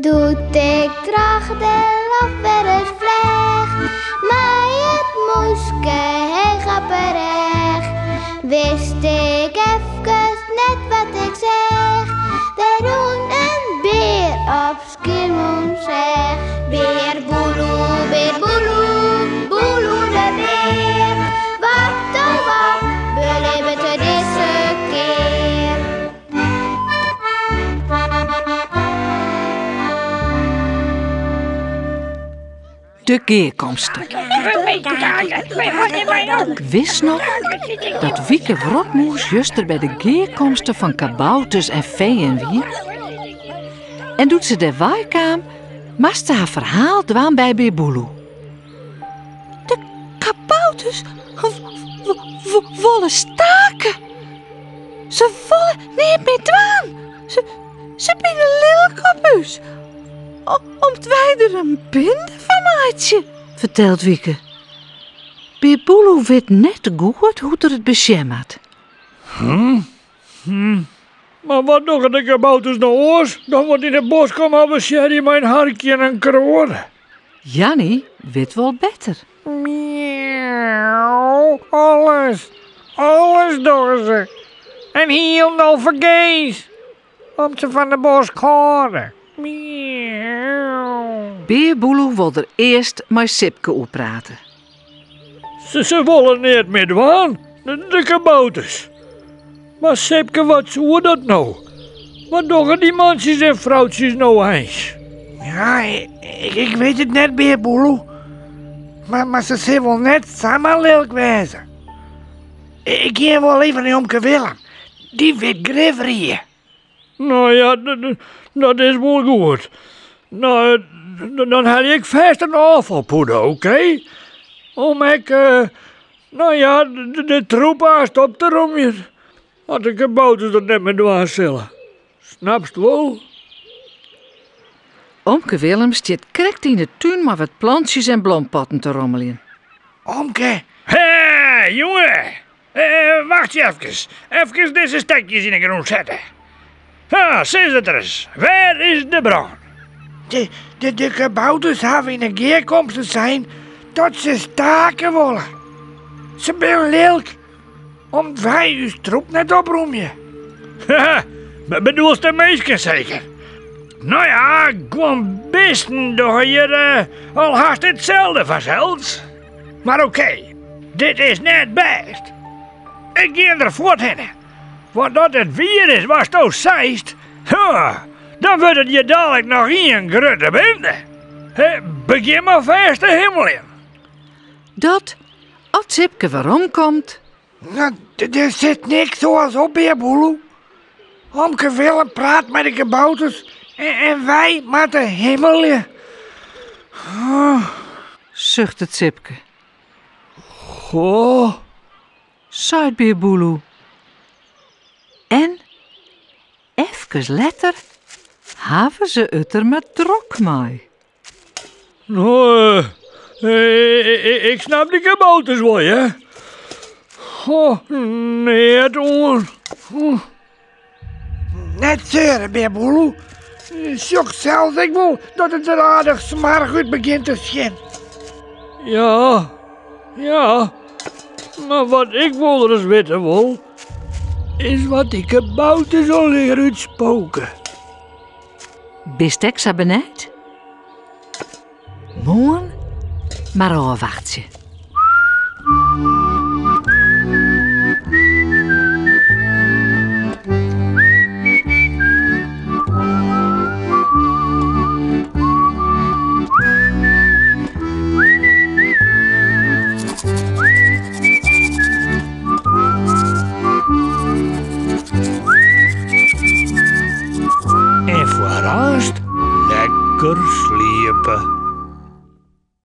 Doe't ik troch de loft wer ris fleach, mei it mûske heech op 'e rêch, wist ik efkes net wat ik seach. Der rûn in bear op Skiermûntseach. Bear Boeloe, bear Boeloe, Boeloe de bear. Wat oh wat belibbet er dizze kear? De gearkomste. Wist noch dat Wieke Wrotmûs juster by de gearkomste fan kabouters en feeën wie? En doe't se dêr wei kaam, moast se har ferhaal dwaan by Bear Boeloe. De kabouters wolle stake. Se wolle neat mear dwaan. Se, se binne lilk op ús. Om't wy der in binde fan meitsje, fertelt Wieke. Bear Boeloe wit net goed hoe't er it besjen moat. Mar wat dogge de kabouters no oars dan wat yn 'e bosk om avensearje mei in harkje en in kroade? Janny wit wol better. Miauw, alles, alles dogge se. En hielendal fergees, om't se fan de bosk hâlde. Miauw. Bear Boeloe wol der earst mei Sipke oer prate. Se wolle neat mear dwaan, de kabouters. Mar Sipke, wat soe dat no? Wat dogge dy mantsjes en froutsjes no eins? Ja, ik wit it net, Bear Boeloe. Mar se sil wol net samar lilk wêze. Ik gean wol even nei omke Willem. Dy wit grif rie. No ja, dat is wol goed. No, dan helje ik fêst in ôffalpûde, oké? Om ek, no ja, de troep aanst op te romjen. As de kabouters dat net mear dwaan sille. Snapst wol? Omke Willem stiet krekt yn de tún mei wat plantsjes en blompotten te rommeljen. Omke! Hé, jonge! Wachtsje efkes. Efkes dizze stekjes yn 'e grûn sette. Ha, sis it ris. Wêr is de brân? De kabouters hawwe yn 'e gearkomste sein dat se stake wolle. Se binne lilk om't wy ús troep net oprûmje. Haha, bedoelst de minsken seker? No ja, guon bisten dogge hjir al hast itselde fansels. Mar okee, dit is net bêst. Ik gean der fuort hinne. Want as it wier is watsto seist, dan wurdt it hjir dalik noch ien grutte binde. Begjin mar fêst te himmeljen. Dat, as Sipke weromkomt. No, der sit niks oars op, Bear Boeloe. Omke Willem praat mei de kabouters en wy moatte himmelje. Suchtet Sipke. Goh, seit Bear Boeloe. En efkes letter hawwe se it der mar drok mei. No, ik snap de kabouters wol, hear. Goh, neat oan. Net seure, Bear Boeloe. Sjoch sels ek wol dat it der aardich smoarch út begjint te sjen. Ja, ja. Mar wat ik wolris witte wol, is wat dy kabouters allegear útspoke. Bist ek sa benijd? Moarn mar ôfwachtsje. En foar aanst lekker sliepe.